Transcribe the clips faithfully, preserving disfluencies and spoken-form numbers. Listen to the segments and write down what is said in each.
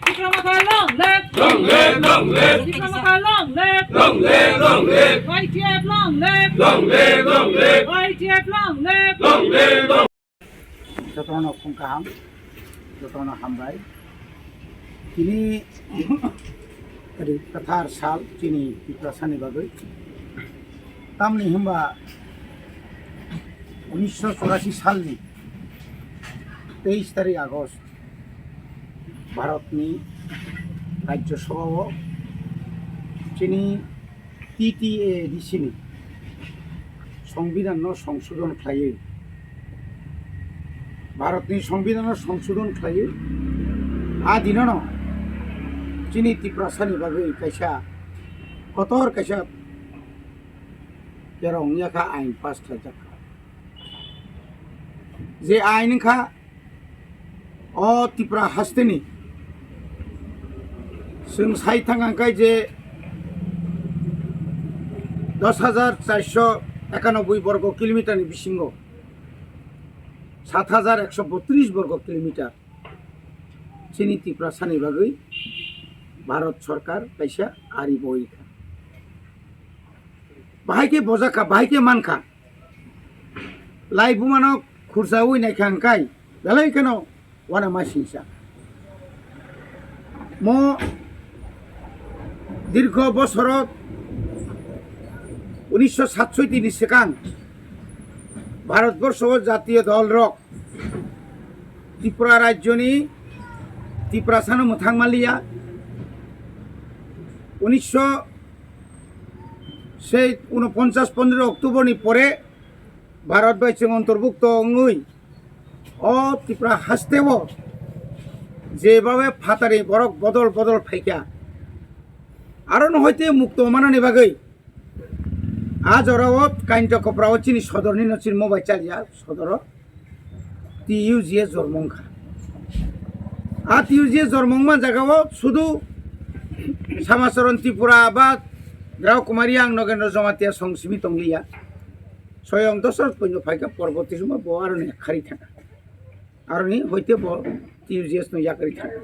Tipra Motha long live! Long live, long live! Tipra Motha long live! Long live, long live! Y T F long live! Long live, long live! Y T F long live! Long live, long Jotono phung kaham, jotono hambai. Tini ri kwthar sal chini Tiprasani bagwi. Tamni hwnba unisho chorasi salni teis tarik August Bharatni Rajya Sabhao chini T T A D C ni Songbidanno songsodon khlaiwi, Bharatni Songbidanno songsodon khlaiwi, a dinono chini Tiprasani bagwi kaisa kotor kaisa kerong wngya kha, ain pass khlaijak kha. Je ain wngkha o Tripura hasteni, chwng sai thang ang khe je dos hajar charsho ekanoboi borgo kilometer ni bisingo sat hajar ekso botris borgo kilometer chini Tiprasani bagwi Bharat Sarkar kaisa ari boi kha. Bahai khe bojak kha, bahai khe man kha. Lai bumano khursaui nai kha hwn kai, belai kheno uanama singsa. Mo dirgho bosoro unisho satsoiti ni swkang Bharatborsho o jatiyo dol rok Tripura rajyoni Tiprasano mwthang manliya. Unisho sei unoponchas pondro October ni pore Bharat bai chwng ontorbukto wngwi o Tripura hasteo jebabe phatari borok bodol bodol phaikha, aro no hoite mukto manani bagwi a jorao kainto koprao chini sodorni no chini mobai chaliya sodoro T U G S jormo wngkha. A T U G S jormo wngma jagao sudu Samacharan Tripura ba Grao Kumari ang Nogendra Jamatia song simi tongliya. Soyong Dosarath Puinyo phaikha porbo tisuma bo aroni khari thangkha. Aroni hoite bo T U G S no yakari thangkha.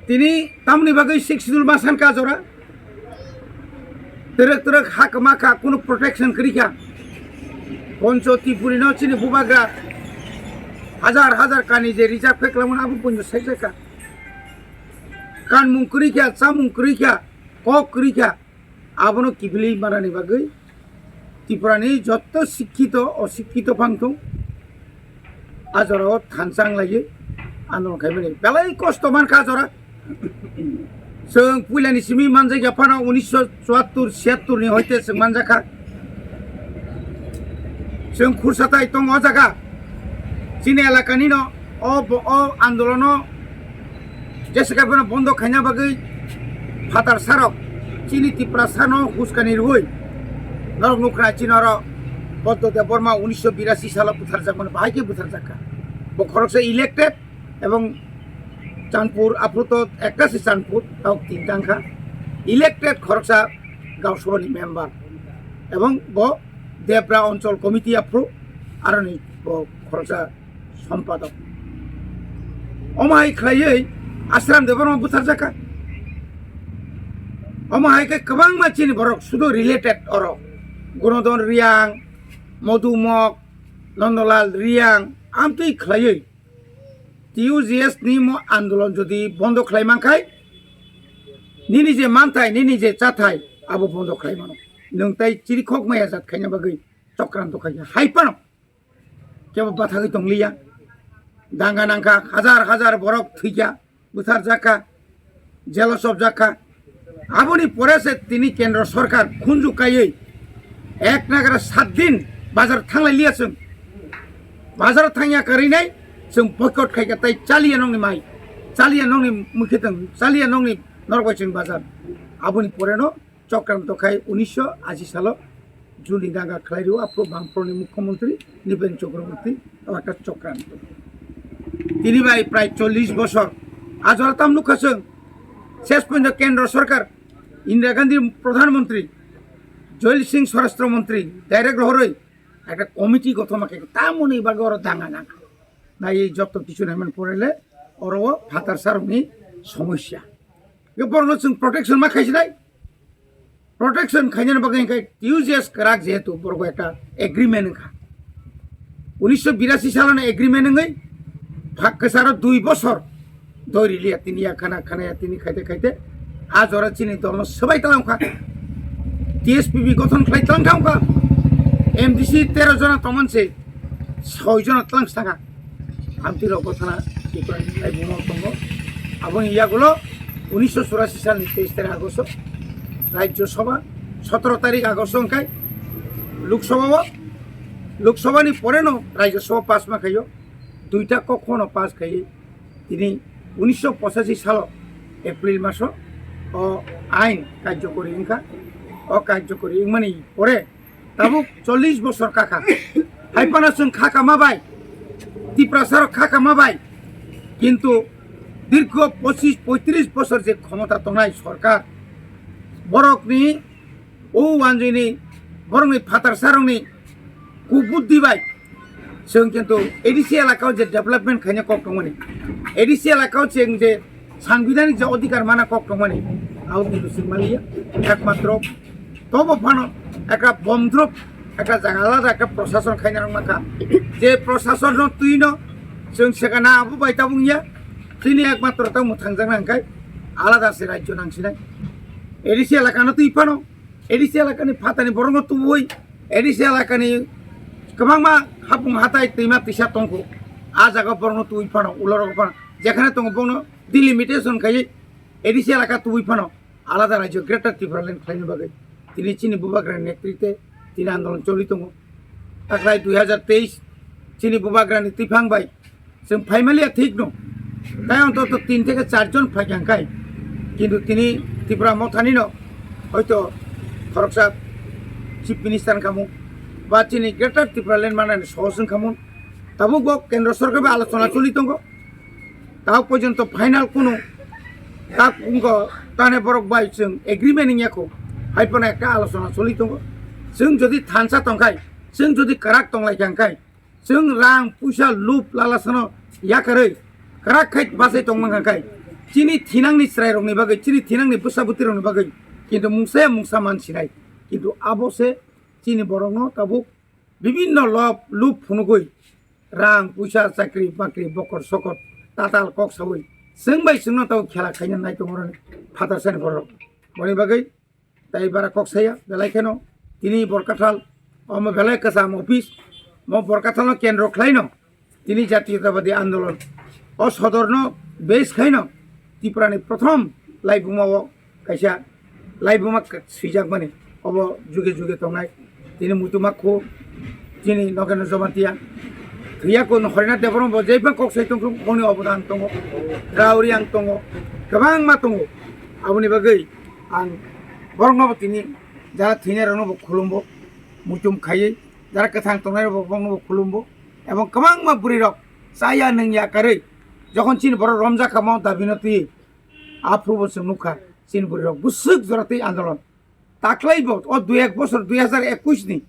Tini tamni bagwi Sixth Schedule ma sankha jora. Twrwk twrwk ha kwma kha, kunu protection kwrwi kha. Poncho Tripuri no chini bubagra hajar hajar kani je reserve khe kwlangmani abo buino saijak kha. Kanmung kwrwi kha, chamung kwrwi kha, kok kwrwi kha. Abono kiphilwi manani bagwi Tripurani jotto sikkito, osikkito phang thung, a jorao thansa wng laiwi andolon khaimani belai kosto mankha a jora. Chwng puilani simi manjakya phano unisho chuattur siyattur ni hoite chwng manjakha. Chwng khursa tai tongo o jaga. Chini elakani no o bo-, o andolono jesa khe bono bondo khaina bagwi phatar sarok chini Tiprasano huskani rwui norok nukha chini oro Boddo Debbarma unisho birasi salo butharjakmani bahai khe butharjakha. Bo khoroksa elected ebong Chanpur aphuru to ekta se Chanpur tao tinta wngkha elected khoroksa Gaon Sabha ni member ebong bo Debra Onchol Committee aphuru aroni bo khoroksa Sompadok. Omo hai khlaiwi Ashram Debbarma butharjakha. Omo hai khe kwbangma chini borok sudu related oro. Gunodon Riyang, Modu Mok, Nondolal Riyang, amtwi khlaiwi T U G S ni mo andolon jodi bondo khlai mankhai, nini je manthai, nini je chathai, abo bondo khlai mano. Nwng tai chirikhok maya jat khaina bagwi chokranto khaikha. Hai phano kebo bathagwi tongliya. Danga nangkha, hajar hajar borok thwikha, butharjakha, jelo chopjakha. Aboni pore se tini kendro sorkar khunju kaiwi ek nagara sat din bazar thanglai liya chwng. Bazar thangya karinai chwng boycott khaikha tai chaliya nongni mai, chaliya nongni mwkhitwng, chaliya nongni norok bai chwng bazar. Aboni pore no chokranto khai unisho ashi salo Juni danga khlai rio aphuru Bamfront ni mukhyamantri Nipen Chakraborty o ekta chokranto. Tini bai prai chollish bosor ajora tam nukha chwng ses porjonto kendro sorkar Indira Gandhi pradhan mantri Joil Singh swarashtra mantri direct rohorwi ekta committee gothoma khe tamoni bagwi oro danga nang. Nai joto kichu naiman porele oro o phatar sarokni somosya. Ge borokno chwng protection ma khaisinai. Protection khainani bagwi hwnkhe T U J S kwrak jehetu borok ekta agreement wngkha. Unisho birasi saloni agreement wngwi phak kwcharo dui bosor doi riliya tini ya khana khana ya tini khaite khaite a jora chini dolno swbai tlang kha. T S P B gothon khlai tlang thang kha. M D C tero jona tongman se soi jona tlang sanga. Amtwi rok gothana Tripura ni laibuma tongo. Aboni yagulo unisho churasi salni teis tarik Agosto Rajya Sabha, sotoro tarik Agosto hwnkhe Lok Sabha o, Lok Sabha ni pore no Rajya Sabha pass ma khaio, duita kok phano pass khaiwi tini unisho pochashi salo April maso o ain karjokori wngkha. O karjokori wngmani pore tabuk chollish bosor kakha. Hai phano chwng kha kama bai, Tiprasa rok kha kama bai, kintu dirgho pochish poitris bosor je khomota tongnai sorkar, borokni o wanjwini, borokni phatar sarokni kubuddhi bai chwng kintu A D C elaka o je development khaina kok tongmani, A D C elaka o chwng je sangbidhanik je odhikar mana kok tongmani, abo kintu chwng manliya. Ekmatro tobo phano ekta bomdrop ekta jaga alada ekta prosason khaina rok mankha. Je prosason no twi no chwng sekana abo bai tabung ya. Chini ekmatro tamo thangjakna hwnkhe alada se rajyo nangsinai. A D C elaka no twi phano, A D C elakani phatani borokno tubui, A D C elakani kwbangma hapung hatai twima twisa tongkho. A jaga borokno tubui phano, ulorok phano, jekhane tongo bono delimitation khaiwi A D C elaka tubui phano alada rajyo Greater Tipraland khlaina bagwi tini chini bubagrani netrite tini andolon choli tongo. Taklai dui hajar teis chini bubagrani twiphang bai chwng phaimaliya thik no, tai ontoto tin theke char jon phaikha hwnkhe, kintu tini Tripura mothani no hoito khoroksa Chief Minister wngkha mung ba chini Greater Tipraland manani sohos wngkha mung. Tabuk bo kendro sorkar bai alochona choli tongo. Tabuk porjonto final kunu tak wngkha, tane borok bai chwng agreement wngya kho, hai phano ekta alochona choli tongo. Chwng jodi thansa tongkhai, chwng jodi kwrak tonglaikha hwnkhe, chwng rang puisa lup lalasano yakarwi kwrak khai bachai tongmang kha khai chini thinangni chwrairokni bagwi, chini thinangni bwsa bwtwirokni bagwi, kintu mungsa ya mungsa man sinai, kintu abo se chini borokno tabuk bibinno lob lup phunugwi rang puisa chakri bakri bokor sokor tatal kok sawi chwng bai chwngno tabuk khela khaina nai tongo rani phatar sani borok. Boni bagwi Tai bara kok saya belai kheno tini Borkathal omo belai kwcham office, mo Borkathal no kendro khlaino tini Jatiyotabadi Andolon o sodorno base khaino Tripura ni prothom laibuma o kaisa laibuma swijak mani obo juge juge tongnai. Tini Muituma Kho, tini Nogeno Jamatia, thwiya kun Horinath Debbarma bo jaiphang kok sai tongthung boni obodan tongo, Rauriang tongo, kwbangma tongo. Aboni bagwi ang borokno bo tini jara thwinairokno bo khulumbo, muitum khaiwi, jara kwthang tongnairokbo borokno bo khulumbo, ebong kwbangma bwrwirok chaya nwngya karwi jokhon chini borok romjakha mo dabino twi, aphuru bo chwng nukha chini bwrwirok bwswk jora twi andolon. Taklai bo o dui ek bosor dui hajar ekush ni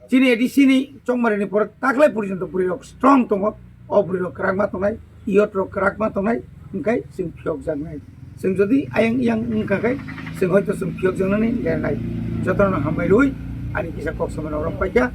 chini A D C ni chongmari ni pore taklai porjonto bwrwi rok strong tongo. O bwrwi rok kwrak ma tongnai, youth rok kwrak ma tongnai, hwnkhe chwng phiyok jaknai. Chwng jodi ayang yang wngkha khe chwng hoito chwng phiyok jaknani lernai. Jotono hambai rwi ani kisa kok samano rom paikha.